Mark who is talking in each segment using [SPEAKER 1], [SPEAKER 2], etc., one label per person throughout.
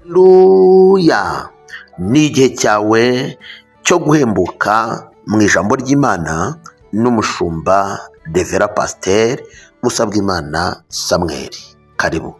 [SPEAKER 1] Haleluya! Ni igihe cyawe cyo guhembuka mu ijambo ry'Imana n'umushumba Revera Pasiteri Musabwimana Samuel. Karibu.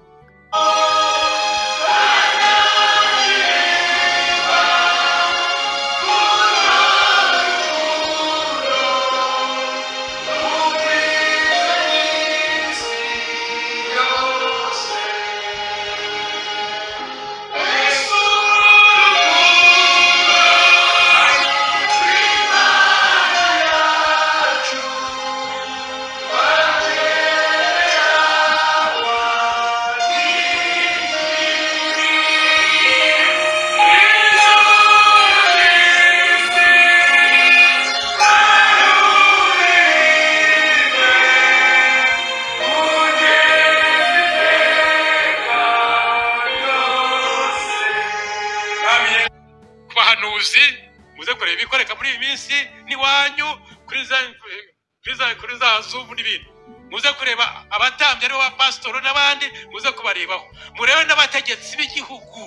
[SPEAKER 2] Ku bahanuzi muze kureba ibikoreka muri iyi minsi n'iwanyu kuri za Zoom n'ibindi. Muze kureba abatambyi aribo ba pasitoro n'abandi, muze kubarebaho, murebe n'abategetsi b'igihugu,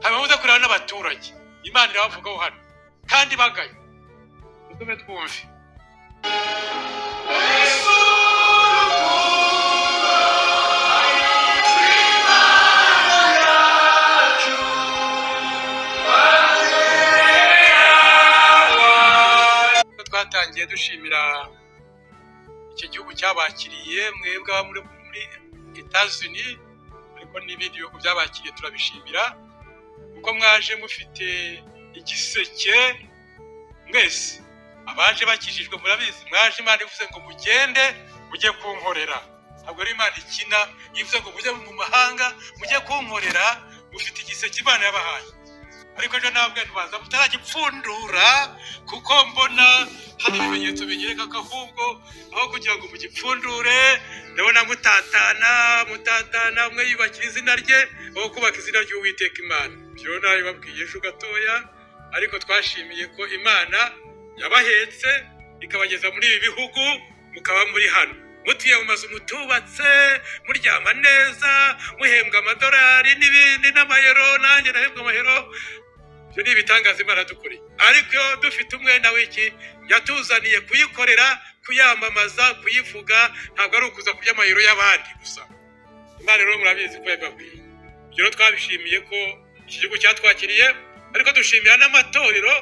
[SPEAKER 2] hanyuma muze kureba n'abaturage. Imana irabavugaho hano kandi bagaye. Mutume twumve. Twatangiye dushimira iki gihugu cyabakiriye, mwebwe aba muri Etats-Unis, ariko n'ibindi bihugu byabakiriye turabishimira, kuko mwaje mufite igiseke mwese. Abaje bakijijwe murabizi, mwaje Imana ivuze ngo mugende mujye kunkorera. Ntabwo ari Imana ikina, ivuze ngo mujye mu mahanga mujye kunkorera, mufite igiseke Imana yabahaye. Ariko ejo ntabwo ntibaza mutaragipfundura, kuko mbona hari ibimenyetso binyereka ko ahubwo aho kugira ngo mugipfundure, ndabona mutatana, umwe yubakira izina rye aho kubaka izina ry'Uwiteka Imana. Ibyo nabibabwiye ejo gatoya, ariko twashimiye ko Imana yabahetse ikabageza muri ibi bihugu, mukaba muri hano mutuye mu mazu mutubatse, muryama neza, muhembwa amadolari n'ibindi n'amayero. Nanjye nahembwa amayero. Ibyo ni ibitangaza Imana dukoreye. Ariko iyo dufite umwenda w'iki yatuzaniye kuyikorera, kuyamamaza, kuyivuga, ntabwo ari ukuza kurya amayero y'abandi gusa. Imana rero murabizi ko yababwiye. Ibyo rero twabishimiye ko iki gihugu cyatwakiriye, ariko dushimira n'amatorero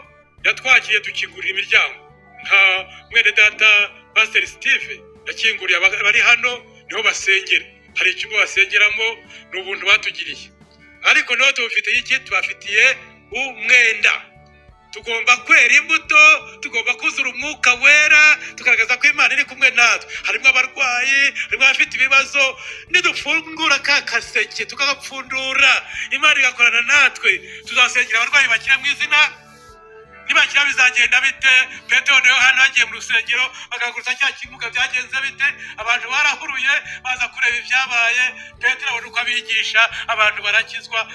[SPEAKER 2] yatwakiriye tukigurira imiryango. Nka mwene data Pasiteri Steve yakinguriye abari hano, niho basengera. Hari icyumba basengeramo, ni ubuntu batugiriye. Ariko naho tubafitiye iki? Tubafitiye umwenda. Tugomba kwera imbuto, tugomba kuzura umwuka wera, tugaragaza ko Imana iri kumwe natwe. Harimo abarwayi, harimo abafite ibibazo. Nidufungura ka kaseke tukagapfundura, Imana igakorana natwe, tuzasengera abarwayi bakira mu izina. Nibakira bizagenda bite? Petero na Yohana bagiye mu rusengero bakagurutsa cya kimuga, byagenze bite? Abantu barahuruye baza kureba ibyabaye. Petero abona uko abigisha, abantu barakizwa.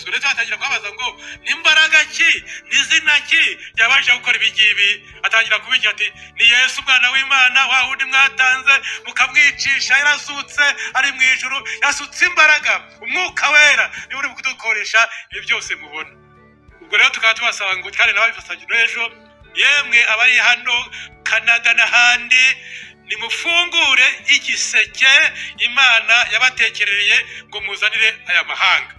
[SPEAKER 2] Ndetse batangira kubabaza ngo ni imbaraga ki, ni izina ki ryabasha gukora ibi ngibi? Atangira kubigira ati ni Yesu umwana w'Imana, wa wundi mwatanze mukamwicisha, yarasutse ari mu ijuru, yasutse imbaraga, umwuka wera niwe uri kudukoresha ibi byose mubona. Ubwo rero tukaba tubasaba ngo kandi n'ababifatanyije n'ejo, yemwe abari hano Canada n'ahandi, nimufungure igiseke Imana yabatekerereye ngo muzanire aya mahanga.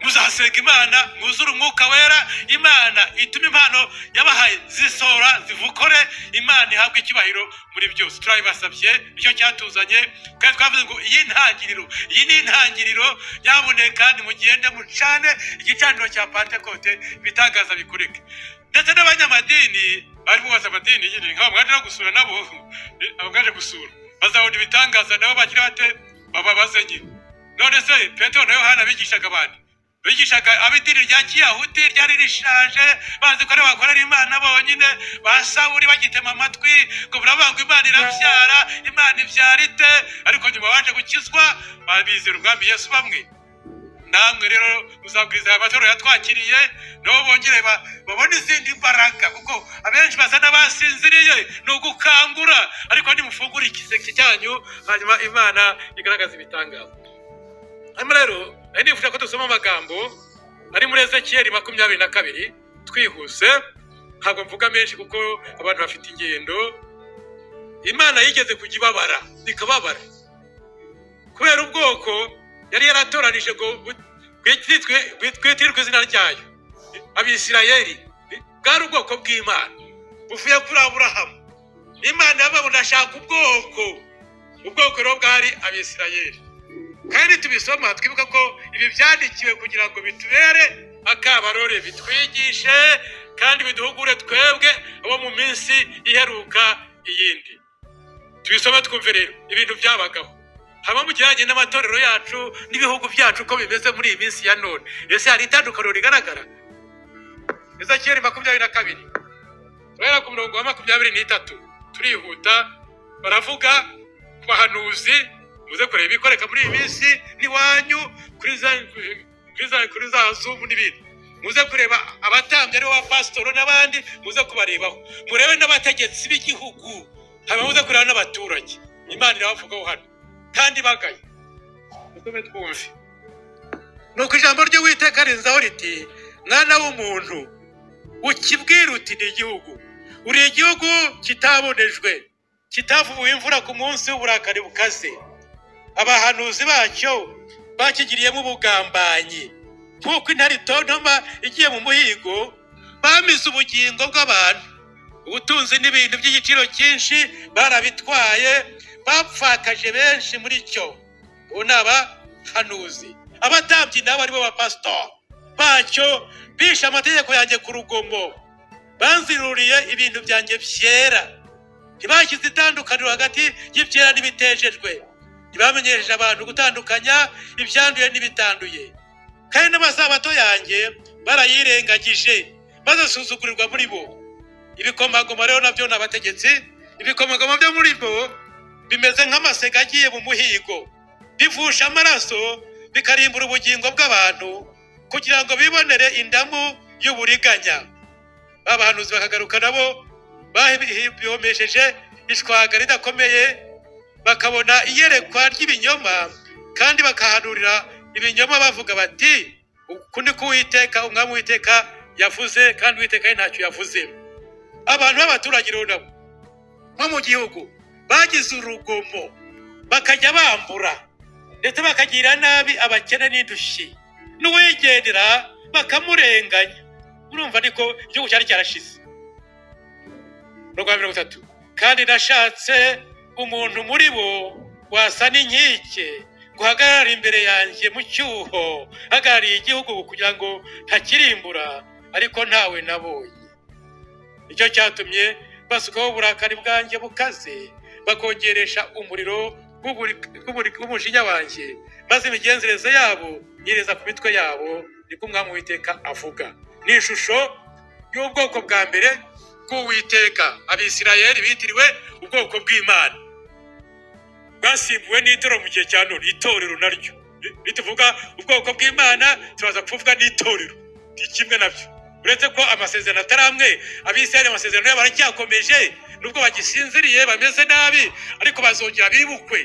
[SPEAKER 2] Muzasenga Imana, mwuzure umwuka wera, Imana ituma impano yabahaye zisohora zivukore, Imana ihabwe icyubahiro muri byose. Turabibasabye, nicyo cyatuzanye, kandi twavuze ngo iyi ntangiriro, iyi ni intangiriro, nyabuneka nimugende mucane igicaniro cya Pantekote, ibitangaza bikoreke. Ndetse n'abanyamadini bari bubatse amadini nyine, nk'abo mwaje no gusura nabo, abo mwaje gusura bazabona ibitangaza nabo bagira bate, bababaze nyine. None se Petero na Yohana bigishaga abantu, bigishaga ab'idini rya Kiyahudi ryari rishaje, bazi ko ari bakorera Imana bonyine. Ba Sawuli bagitema amatwi ngo baravuga ngo Imana irabyara, Imana ibyara ite? Ariko nyuma baje gukizwa, babizera ubwami Yesu bamwe. Namwe rero muzabwiriza aya matorero yatwakiriye, nabo bongere babone izindi mbaraga, kuko abenshi basa n'abasinziriye, ni ugukangura. Ariko nimufungure igiseke cyanyu, hanyuma Imana igaragaza ibitangaza. Hanyuma rero nari nifuje ko dusoma amagambo Ari muri Ezekiyeli 22, twihuse, ntabwo mvuga menshi kuko abantu bafite ingendo. Imana yigeze kujya ibabara, ikababara kubera ubwoko yari yaratoranije ngo bwitirirwe izina ryayo, Abisirayeli. Bwari ubwoko bw'Imana buvuye kuri Aburahamu. Imana yababona ashaka ubwoko, ubwoko rero bwari Abisirayeli. Kandi tubisoma twibuka ko ibi byandikiwe kugira ngo bitubere akabarore, bitwigishe kandi biduhugure twebwe abo mu minsi iheruka iyindi. Tubisome twumve rero ibintu byabagaho haba mu kijyanye n'amatorero yacu n'ibihugu byacu uko bimeze muri iyi minsi ya none. Ese hari itandukaniro rigaragara? Ezekiyeli 22 turahera ku murongo wa 23, turihuta. Baravuga ku bahanuzi, muze kureba ibikoreka muri iyi minsi n'iwanyu kuri za Zoom n'ibindi. Muze kureba abatambyi aribo ba pasitoro n'abandi, muze kubarebaho, murebe n'abategetsi b'igihugu, haba muze kureba n'abaturage. Imana irabavugaho hano kandi bagaye. Musome twumve. Nuko ijambo ry'Uwiteka rinzaho riti: mwana w'umuntu, ukibwira uti ni igihugu, uri igihugu kitabonejwe, kitavubuye imvura ku munsi w'uburakari bukaze. Abahanuzi bacyo bakigiriyemo ubugambanyi, nk'uko intare itontoma igiye mu muhigo. Bamize ubugingo bw'abantu, ubutunzi n'ibintu by'igiciro cyinshi barabitwaye, bapfakaje benshi muri cyo. Ubu ni abahanuzi. Abatambyi nabo aribo bapasitori bacyo bishe amategeko yanjye ku rugomo, banziruriye ibintu byanjye byera, ntibashyize itandukaniro hagati y'ibyera n'ibitejejwe, ntibamenyesheje abantu gutandukanya ibyanduye n'ibitanduye. Kandi n'amasabato yanjye barayirengagije, bazasuzugurirwa muri bo. Ibikomangoma rero nabyo ni abategetsi. Ibikomangoma byo muri bo bimeze nk'amasega agiye mu muhigo, bivusha amaraso bikarimbura ubugingo bw'abantu kugira ngo bibonere indamu y'uburiganya. Abahanuzi bakagaruka nabo bahomesheje ishwaga ridakomeye, bakabona iyerekwa ry'ibinyoma kandi bakahanurira ibinyoma bavuga bati: uku ni ko Uwiteka umwami Uwiteka yavuze, kandi Uwiteka ntacyo yavuze. Abantu b'abaturage rero nabo nko mu gihugu bagize urugomo, bakajya bambura ndetse bakagira nabi abakene n'indushyi, n'uwigendera bakamurenganya. Urumva niko igihugu cyari cyarashize. Rwa 30, kandi nashatse umuntu muri bo wasa n'inkike ngo uhagarare imbere yanjye mu cyuho, hagarariye igihugu kugira ngo ntakirimbura, ariko ntawe nabonye. Nicyo cyatumye basukaho uburakari bwanjye bukaze, bakongeresha umuriro w'umujinya wanjye, maze imigenzereze yabo nyereza ku mitwe yabo, niko umwami Uwiteka avuga. Ni ishusho y'ubwoko bwa mbere bw'Uwiteka, Abisirayeli bitiriwe ubwoko bw'Imana, bwasimbuwe n'itorero mu gihe cya none. Itorero naryo nituvuga ubwoko bw'Imana turaza kuvuga n'itorero, ni kimwe nabyo, uretse ko amasezerano atari amwe. Abisirayeli amasezerano yabo aracyakomeje, nubwo bagisinziriye bameze nabi, ariko bazongera bibukwe.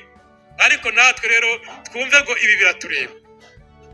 [SPEAKER 2] Ariko natwe rero twumve ngo ibi biratureba.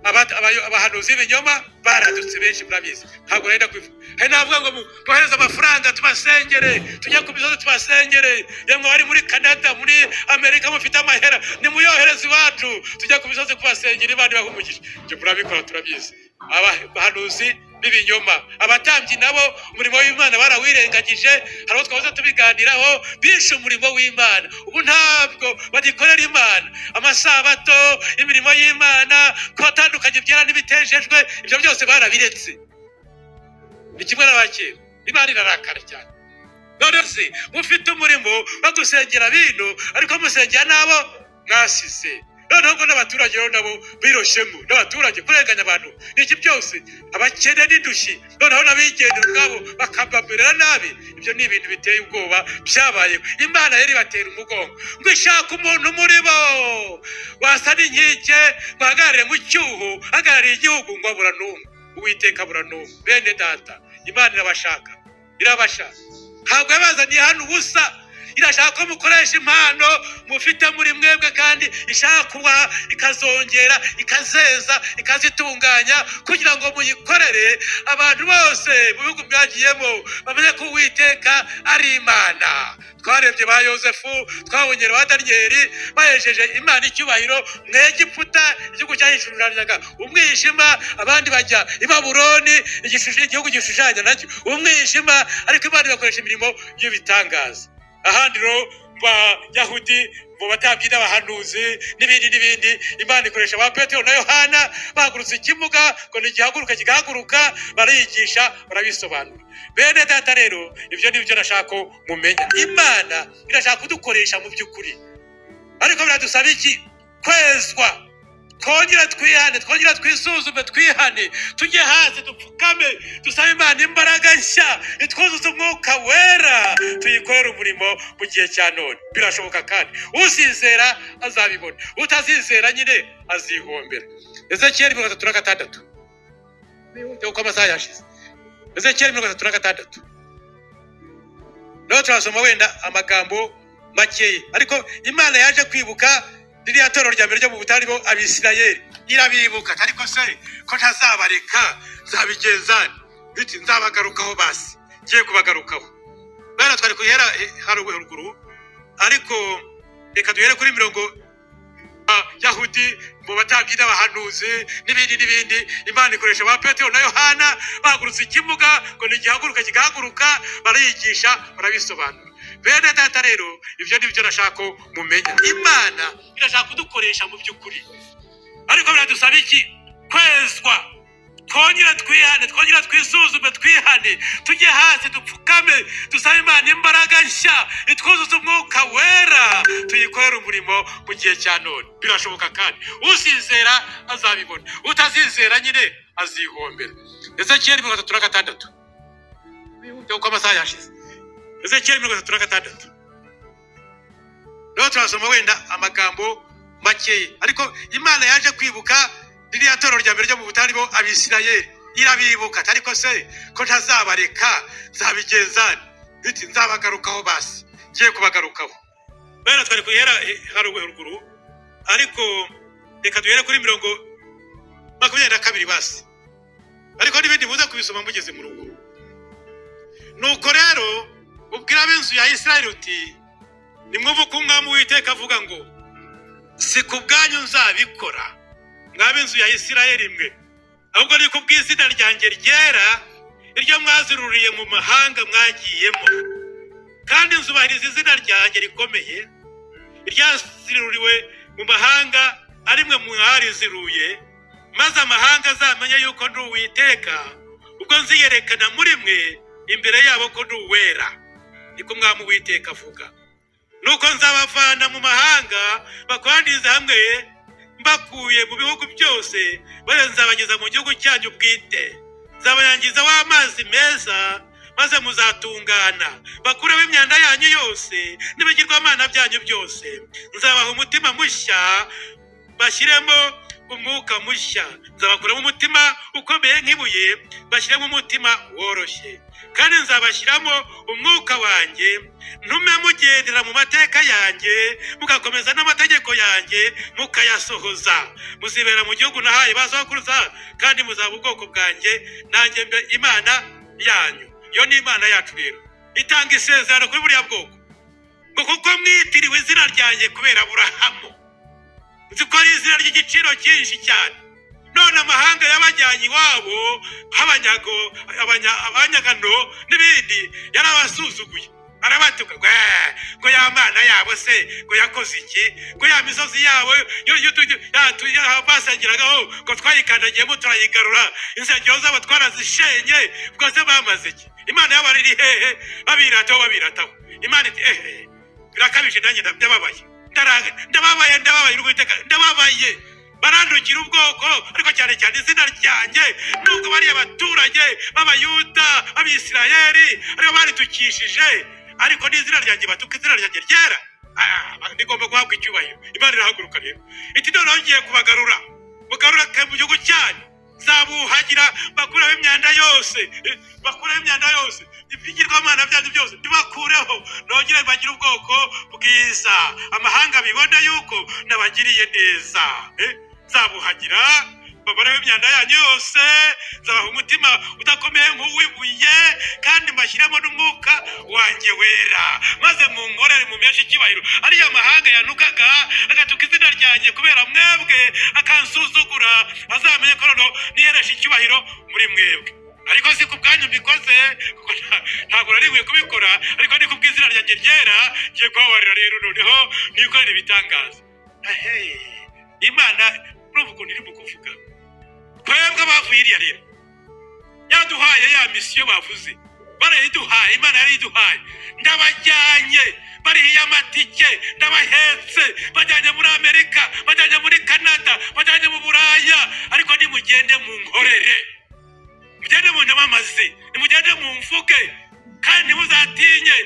[SPEAKER 2] Abahanuzi b'ibinyoma baradutse benshi, murabizi, ntabwo nenda kubivuga. Hari n'abavuga ngo bohereze amafaranga tubasengere, tujye ku misozi tubasengere. Yemwe bari muri Canada, muri Amerika, mufite amahera, nimuyohereze iwacu tujye ku misozi kubasengera, Imana ibahe umugisha. Ibyo murabikora, turabizi. Abahanuzi b'ibinyoma, abatambyi nabo umurimo w'Imana barawirengagije. Hari abo twahoze tubiganiraho, bishe umurimo w'Imana, ubu ntabwo bagikorera Imana. Amasabato, imirimo y'Imana, kubatandukanya ibyera n'ibitejejwe, ibyo byose barabiretse. Ni kimwe n'abakera. Imana irarakara cyane. None se mufite umurimo wo gusengera bino, ariko musengera n'abo mwasize. Noneho ngo n'abaturage rero nabo biroshyemo, n'abaturage kurenganya abantu n'iki byose, abakene n'indushyi, noneho n'abigendera ubwabo bakabamerera nabi. Ibyo ni ibintu biteye ubwoba byabayeho. Imana yari ibatera umugongo ngo ishaka umuntu muri bo wasa n'inkike, ngo ahagarare mu cyuho, ahagarariye igihugu, ngo abura n'umwe. Uwiteka abura n'umwe. Bene data, Imana irabashaka, irabashaka. Ntabwo yabazaniye hano ubusa. Irashaka ko mukoresha impano mufite muri mwebwe, kandi ishaka kubaha ikazongera ikazeza ikazitunganya kugira ngo muyikorere abantu bose mu bihugu mwagiyemo bamenye ko Uwiteka ari Imana. Twarebye ba Yosefu, twabonye ba Daniyeli bahejeje Imana icyubahiro mu Egiputa, igihugu cyahishuriraga umwijima, abandi bajya i Babuloni, igihugu gishushanya nacyo umwijima, ariko Imana ibakoresha imirimo y'ibitangaza. Ahandi rero ba Yahudi mu batambyi n'abahanuzi n'ibindi n'ibindi, Imana ikoresha ba Petero na Yohana bahagurutse ikimuga ngo ntigihaguruka kigahaguruka, barigisha barabisobanura. Bene data rero ibyo ni byo nashaka ko mumenya. Imana irashaka kudukoresha mu by'ukuri, ariko biradusaba iki? Kwezwa, twongere twihane, twongere twisuzume, twihane, tujye hasi dupfukame, dusabe Imana imbaraga nshya itwuzuze umwuka wera, tuyikorere umurimo mu gihe cya none. Birashoboka, kandi uzizera azabibona, utazizera nyine azihombera. Ezekiyeli 36, uko amasaha yashize. Ezekiyeli 36, naho turasoma wenda amagambo makeya, ariko Imana yaje kwibuka ririya torero rya mbere ryo mu butayu, bo Abisirayeli, irabibuka. Ariko se ko ntazabareka nzabigenza nte? Nzabagarukaho, basi ngiye kubagarukaho. Bana twari guhera haruguru, ariko reka duhere kuri mirongo Yahudi mu batambyi n'abahanuzi n'ibindi n'ibindi, Imana ikoresha ba Petero na Yohana bahagurutse ikimuga ngo ntigihaguruka kigahaguruka, barigisha barabisobanura. Bene data rero ibyo ni byo nashaka ko mumenya. Imana irashaka kudukoresha mu by'ukuri, ariko biradusaba iki? Kwezwa, twongere twihane, twongere twisuzume, twihane, tujye hasi dupfukame, dusabe Imana imbaraga nshya itwuzuze umwuka wera, tuyikorere umurimo mu gihe cya none. Birashoboka, kandi uzizera azabibona, utazizera nyine azihombera. Ezekiyeli 36, uko amasaha yashize. Ezekiyeli 36, naho turasoma wenda amagambo makeya, ariko Imana yaje kwibuka ririya torero rya mbere ryo mu butayu, bo Abisirayeli, irabibuka. Ariko se ko ntazabareka nzabigenza nte? Nzabagarukaho, basi ngiye kubagarukaho. Bene twari guhera haruguru, ariko reka duhere kuri mirongo 22 basi, ariko n'ibindi muze kubisoma mugeze mu rugo. Nuko rero ubwira ab'inzu ya Isirayeli uti: nimwumve uko Umwami Uwiteka avuga ngo si ku bwanyu nzabikora, mw'ab'inzu ya Isirayeli mwe, ahubwo ni ku bw'izina ryanjye ryera, iryo mwaziruriye mu mahanga mwagiyemo. Kandi nzubahiriza izina ryanjye rikomeye, iryaziruriwe mu mahanga ari mwe mwariziruye, maze amahanga azamenye yuko ndi Uwiteka, ubwo nziyerekana muri mwe imbere yabo ko ndi uwera. Niko Umwami Uwiteka avuga. Nuko nzabavana mu mahanga, bakoranize hamwe mbakuye mu bihugu byose, maze nzabageza mu gihugu cyanyu bwite. Nzabayangiza w'amazi meza, maze muzatungana, bakureho imyanda yanyu yose n'ibigirwamana byanyu byose. Nzabaha umutima mushya, bashyiremo umwuka mushya. Nzabakuramo umutima ukomeye nk'ibuye, bashyiremo umutima woroshye. Kandi nzabashyiramo umwuka wanjye, ntume mugendera mu mateka yanjye, mugakomeza n'amategeko yanjye mukayasohoza. Muzibera mu gihugu nahaye ba sokuruza, kandi muzaba ubwoko bwanjye, nanjye mbe Imana yanyu. Iyo ni Imana yacu rero itanga isezerano kuri buriya bwoko ngo kuko mwitiriwe izina ryanjye kubera Aburahamu. Nzi ko ari izina ry'igiciro cyinshi cyane. None amahanga yabajyanye iwabo nk'abanyago, abanyagano n'ibindi, yarabasuzuguye, arabatuka ngo ngo ya mana yabo se ngo yakoze iki, ngo ya misozi yabo basengeragaho ngo twayikandagiyemo turayigarura, insengero zabo twarazishenye, ubwo se bamaze iki? Imana yabo iri hehe? Babirataho, babirataho. Imana iti: ehe, birakabije, nanjye ndababaye, ndababaye, ndababaye, Uwiteka, ndababaye. Barandukira ubwoko, ariko cyane cyane izina ryanjye, nubwo bariya baturage b'Abayuda, b'Abisirayeli aribo baritukishije, ariko n'izina ryanjye batuka, izina ryanjye ryera rigomba guhabwa icyubahiro. Imana irahaguruka rero iti: noneho ngiye kubagarura, mugarura mu gihugu cyanyu. Nzabuhagira bakureho imyanda yose, bakureho imyanda yose, ibigirwamana byanyu byose ntibakureho, nongere bagire ubwoko bwiza, amahanga bibone yuko nabagiriye neza. Nzabuhagira babareho imyanda yanyu yose, nzabaha umutima udakomeye nk'uw'ibuye, kandi mbashyiremo n'umwuka wanjye wera, maze munkorere mumeshe icyubahiro. Ariya mahanga yanukaga agatuka izina ryanjye kubera mwebwe, akansuzugura, azamenye ko noneho niheresha icyubahiro muri mwebwe. Ariko si ku bwanyu mbikoze, kuko ntabwo nari nkwiye kubikora, ariko ni ku bw'izina ryanjye ryera ngiye kubabarira rero noneho nikorere ibitangaza. Imana urumva ukuntu iri mu kuvuga. Twebwe abavuye iriya rero yaduhaye ya misiyo bavuze, barayiduhaye, Imana yarayiduhaye. Ndabajyanye, barihiye amatike, ndabahetse, bajyanye muri Amerika, bajyanye muri Canada, bajyanye mu Buraya, ariko nimugende munkorere, mugende munyamamaze, nimugende mumvuge, kandi ntimuzatinye,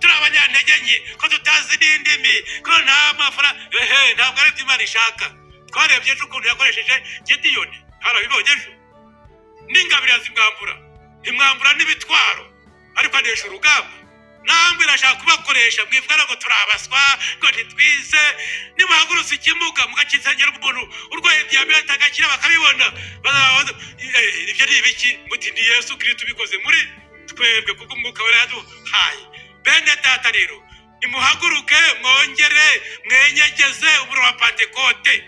[SPEAKER 2] turi abanyantege nke, ko tutazi n'indimi, ko nta mafaranga. Ntabwo ari ibyo Imana ishaka. Twarebye ejo ukuntu yakoresheje Gidiyoni, harabibonye ejo, n'ingabire yazimwambura, imwambura n'ibitwaro, ariko anesha urugamba. Namwe irashaka kubakoresha, mwivuga ngo turabaswa, ngo ntitwize. Nimuhagurutse ikimuga mugakisengera umuntu urwaye diyabete agakira bakabibona, ibyo ni ibiki? Muti ni Yesu Kristo ubikoze muri twebwe, kuko umwuka wera yaduhaye. Bene data rero nimuhaguruke, mwongere mwenyegeze umuriro wa Pantekote.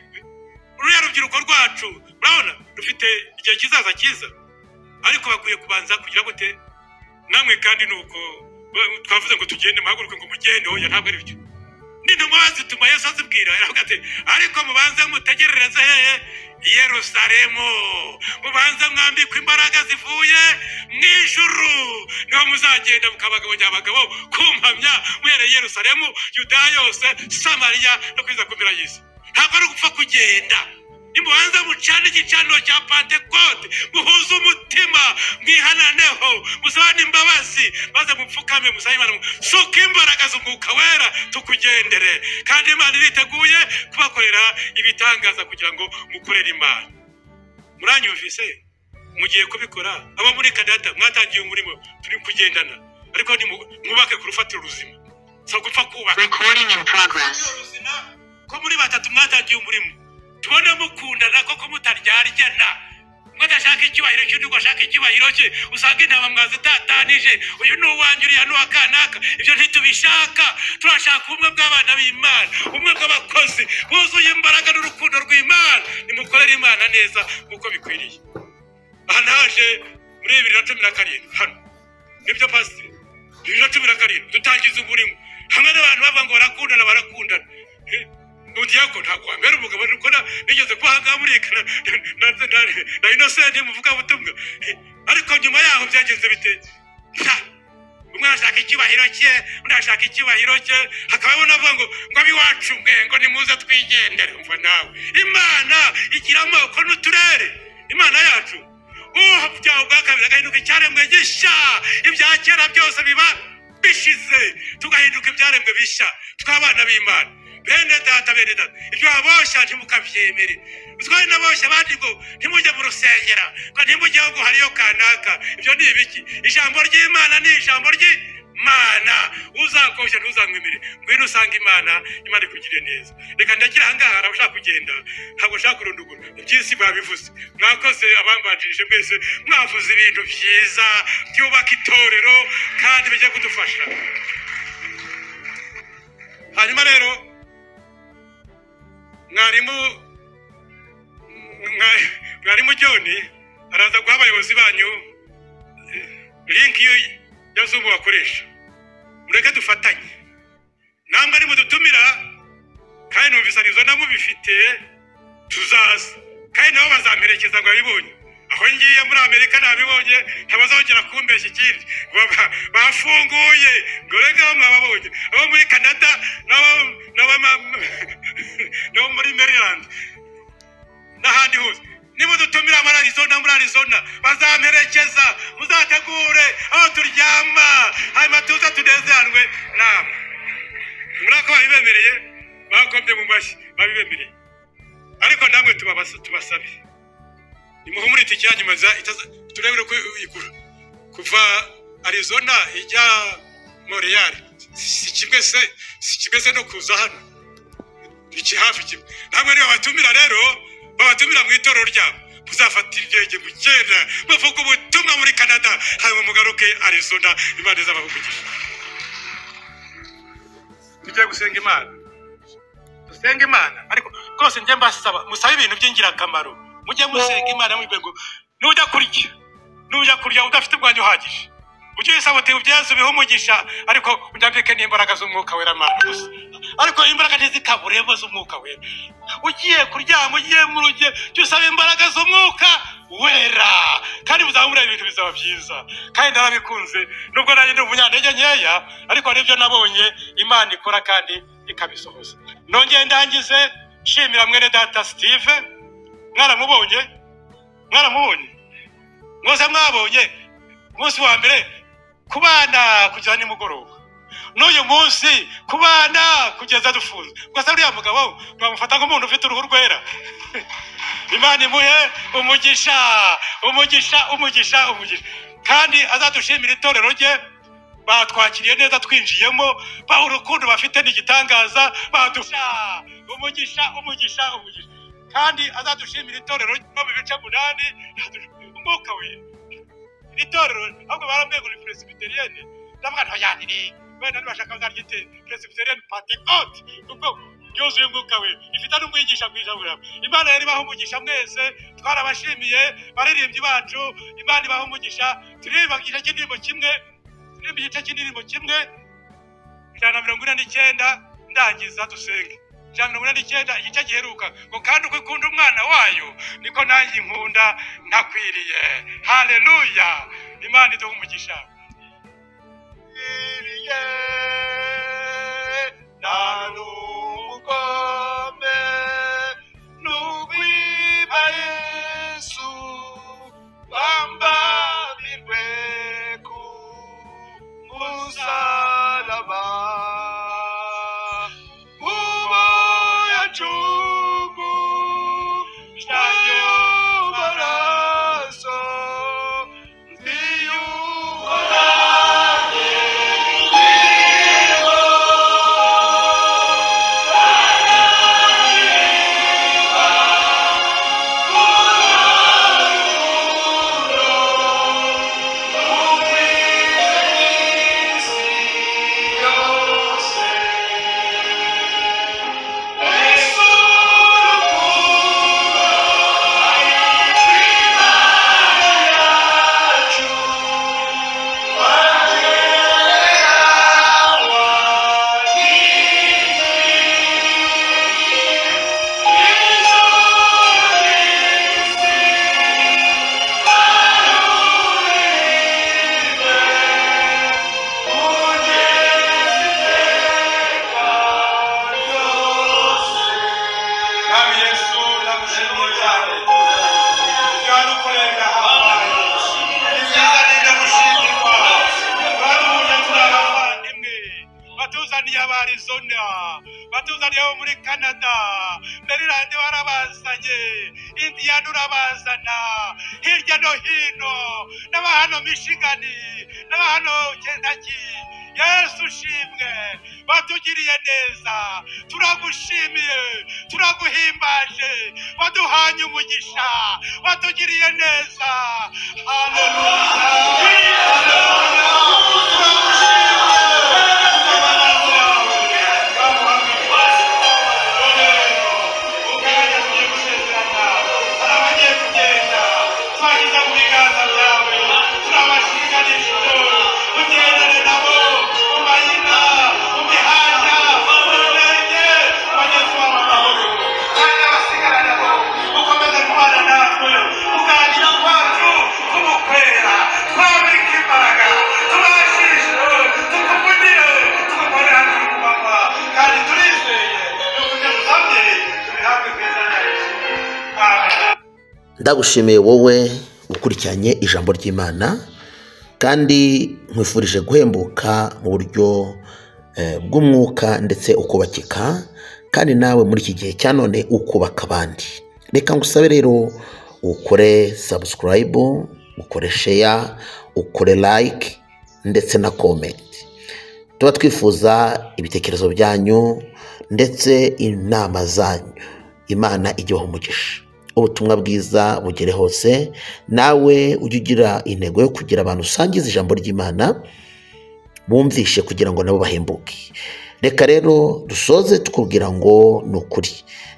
[SPEAKER 2] Ruriya rubyiruko rwacu murabona rufite igihe kizaza cyiza, ariko bakwiye kubanza kugira gute? Namwe kandi nuko twavuze ngo tugende, muhaguruke ngo mugende, oya ntabwo ari byo. N'intumwa zituma Yesu azibwira, aravuga ati ariko mubanze mutegerereze hehe? I Yerusalemu, mubanze mwambikwe imbaraga zivuye mu ijuru, niho muzagenda mukabagabo nyabagabo kumpamya muhereye i Yerusalemu, Yudaya yose, Samariya no kugeza ku mpera y'isi. Ntabwo ari ugupfa kugenda. Nimubanza mucane igicaniro cya Pantekote, muhuze umutima, mwihananeho, musabane imbabazi, maze mupfukame musabe Imana, suka imbaraga z'umwuka wera tukugendere. Kandi Imana iriteguye kubakorera ibitangaza kugira ngo mukorere Imana. Muranyumvise? Mugiye kubikora. Abo muri Canada mwatangiye umurimo, turi kugendana, ariko mwubake ku rufatiro ruzima, si ugupfa kubaka.
[SPEAKER 3] Recording in progress.
[SPEAKER 2] Ko muri batatu mwatangiye umurimo, tubone mukundana koko mutaryarya, umwe adashaka icyubahiro cy'undi ngo ashake icyubahiro cye, usanga intama mwazitatanije, uyu ni uwanjye, uriya ni uwa kanaka. Ibyo ntitubishaka. Turashaka ubumwe bw'abana b'Imana, ubumwe bw'abakozi buzuye imbaraga n'urukundo rw'Imana. Nimukorere Imana neza nk'uko bikwiriye. Aha naje muri 2017 hano, nibyo pasiteri, 2017 dutangiza umurimo hamwe n'abantu bavuga ngo barakundana, barakundana. Udiyako ntabwo wambera umugabo, nuko nigeze kuba ahangaha muri na Innocent muvugabutumwa, ariko nyuma yaho byagenze bite? Umwe arashaka icyubahiro cye, undi arashaka icyubahiro cye, hakabaho n'abavuga ngo abiwacu mwe ngo nimuze twigendere. Umva nawe, Imana igira amoko n'uturere. Imana yacu byaho bwa kabiri agahinduka icyaremwe gishya, ibya kera byose biba bishize, tugahinduka ibyaremwe bishya, tw'abana b'Imana. Bene data, bene data, ibyo baboshya ntimukabyemere. Twari naboshya abandi ngo ntimujye mu rusengera, ngo ntimujye ngo hariyo kanaka. Ibyo ni ibiki? Ijambo ry'Imana ni ijambo ry'Imana. Uzakoshya ntuzamwemere. Ngwino usange Imana, Imana ikugirire neza. Reka ndagira aha ngaha, hari abashaka kugenda, ntabwo nshaka kurundugura. Iby'isi babivuze, mwakoze abambanjirije mwese, mwavuze ibintu byiza byubaka itorero kandi bijya kudufasha. Hanyuma rero mwarimu John araza guha abayobozi banyu link ya Zoom bakoresha. Mureke dufatanye, namwe ari mudutumira, kandi numvise Arizona mubifite, tuzaza, kandi nabo bazamperekeza ngo babibonye. Aho ngiye muri Amerika nabibonye, ntabazongera kumbeshya ikindi. Bafunguye ngo rega mwababonye, abo muri Canada n'abo muri Maryland n'ahandi hose. Nimudutumira muri Arizona, muri Arizona bazamperekeza, muzategure aho turyama, hanyuma tuze tunezeranwe namwe. Muri ako babibemereye, bakomye mu mashyi, babibemereye. Ariko namwe tubasabe, Nimuhumure, itike yanyu maza turebere ko igura kuva Arizona ijya Montreal si kimwe se, si kimwe se no kuza hano iki hafi kimwe. Namwe niba batumira rero, babatumira mu itorero ryabo, muzafata indege mugenda muvuga ubutumwa muri Canada, hanyuma mugaruke Arizona. Imana izabaha umugisha. Tugiye gusenga Imana, dusenga Imana. Ariko rwose njye mbasaba musabe ibintu by'ingirakamaro, mujye musenga Imana mwibwe ngo nujya kurya udafite umwanya uhagije, ujye usaba uti ubyezu bihe umugisha, ariko unyambike n'imbaraga z'umwuka wera Mana gusa, ariko imbaraga ntizikaburemo z'umwuka wera. Ugiye kuryama, ugiye mu ruge, jya usaba imbaraga z'umwuka wera, kandi muzaba mureba ibintu bizaba byiza. Kandi narabikunze, nubwo nanjye ndi umunyantege nkeya, ariko hari ibyo nabonye Imana ikora kandi ikabisohoza. Nongeye ndangize nshimira mwene data Steve. Mwaramubonye, mwaramubonye mwose, mwabonye umunsi wa mbere kubana kugeza nimugoroba, n'uyu munsi kubana kugeza dufunze. Gusa uriya mugabo twamufata nk'umuntu ufite uruhu rwera. Imana imuhe umugisha, umugisha, umugisha, umugisha. Kandi azadushimira itorero rye, batwakiriye neza twinjiyemo, ba urukundo bafite ni igitangaza, badusha umugisha, umugisha, umugisha. Kandi azadushimira itorero rye mu bice 8, umwuka we iri torero ahubwo barambwiye ngo ni Presbyterienne, ndavuga nto yaniri wenda nibashaka bazaryite Presbyterienne Pentecote, kuko ryuzuye umwuka we, ifite n'umwigisha mwiza wera. Imana yari ibaha umugisha mwese, twarabashimiye baririmbyi bacu, Imana ibaha umugisha. Turirimba igice cy'indirimbo kimwe, turirimba igice cy'indirimbo kimwe, 149, ndangiza dusenge. 149, igice giheruka, ngo kandi uko ikunda umwana wayo niko nanjye inkunda ntakwiriye. Haleluya, Imana iduhe umugisha.
[SPEAKER 3] Nta n'umugome n'ugwiba Yesu bambabirwe ku musaraba, ubo yacugu ayo maraso nziyuhoranye.
[SPEAKER 2] Mwami Yesu, ndagushimiye cyane. Ibyo wadukoreye birahambaye, ni byiza, ni ibyo gushimirwa. Twaruhuje turi abavandimwe, batuzaniye aba Arizona, batuzaniye abo muri Canada, Maryland warabazanye, Indiana urabazana, hirya no hino, n'aba hano Michigan, n'aba hano Kentucky. Yesu ushimwe, watugiriye neza, turagushimiye, turaguhimbaje, waduhanye umugisha, watugiriye neza. Haleluya, haleluya, turagushimiye. Ukanya tugiye gusezerana, hari abagiye kugenda, twashyize mu biganza byawe, turabashinganishije, ugendane nabo mu mayina, mu mihanda, mu mirenge, bageze iwabo amahoro. Kandi abasigara nabo ukomeze kubana natwe, kuganira kwacu kumukwera, twambike imbaraga, tubashishe, tukuvugire, tugukorera turi ku manywa, kandi turizeye yuko ibyo dusabye tubihabwe mu izina rya Yesu. Amen.
[SPEAKER 1] Ndagushimiye wowe ukurikiranye ijambo ry'Imana, kandi nkwifurije guhembuka mu buryo bw'umwuka ndetse ukubakika, kandi nawe muri iki gihe cya none ukubaka abandi. Reka ngusabe rero Ukore subscribe, ukore share, ukore like ndetse na comment. Tuba twifuza ibitekerezo byanyu ndetse inama zanyu. Imana ijye umugisha, ubutumwa bwiza bugere hose. Nawe ujye ugira intego yo kugira abantu usangiza ijambo ry'Imana bumvishe, kugira ngo nabo bahembuke. Reka rero dusoze tukubwira ngo ni ukuri,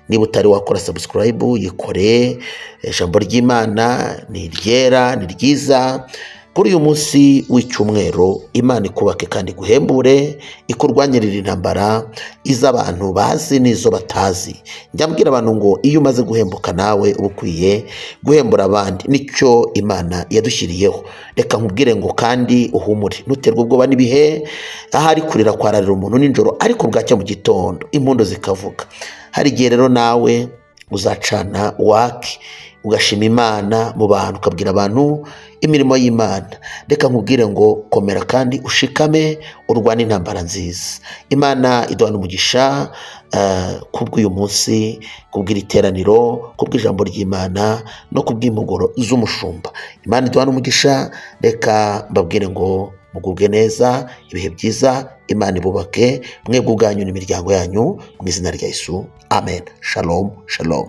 [SPEAKER 1] niba utari wakora subscribe yikore. Ijambo ry'Imana ni iryera, ni ryiza. Kuri uyu munsi w'icyumweru, Imana ikubake kandi iguhembure, ikurwanyirire intambara iz'abantu bazi n'izo batazi. Njya mbwira abantu ngo iyo umaze guhembuka nawe uba ukwiye guhembura abandi, nicyo Imana yadushyiriyeho. Reka nkubwire ngo kandi uhumure, ntuterwe ubwoba n'ibihe. Ahari kurira kwararira umuntu nijoro, ariko bwacya mu gitondo impundu zikavuga. Hari igihe rero nawe uzacana wake, ugashima Imana mu bantu, ukabwira abantu imirimo y'Imana. Reka nkubwire ngo komera kandi ushikame, urwane intambara nziza. Imana iduhana umugisha kubw'uyu munsi, kubw'iri teraniro, kubw'ijambo ry'Imana no kubw'impuguro z'umushumba. Imana iduhana umugisha. Reka mbabwire ngo mugubwe neza, ibihe byiza. Imana ibubake mwebwe ubwanyu n'imiryango yanyu, mu izina rya Yesu, amen. Shalom, shalom.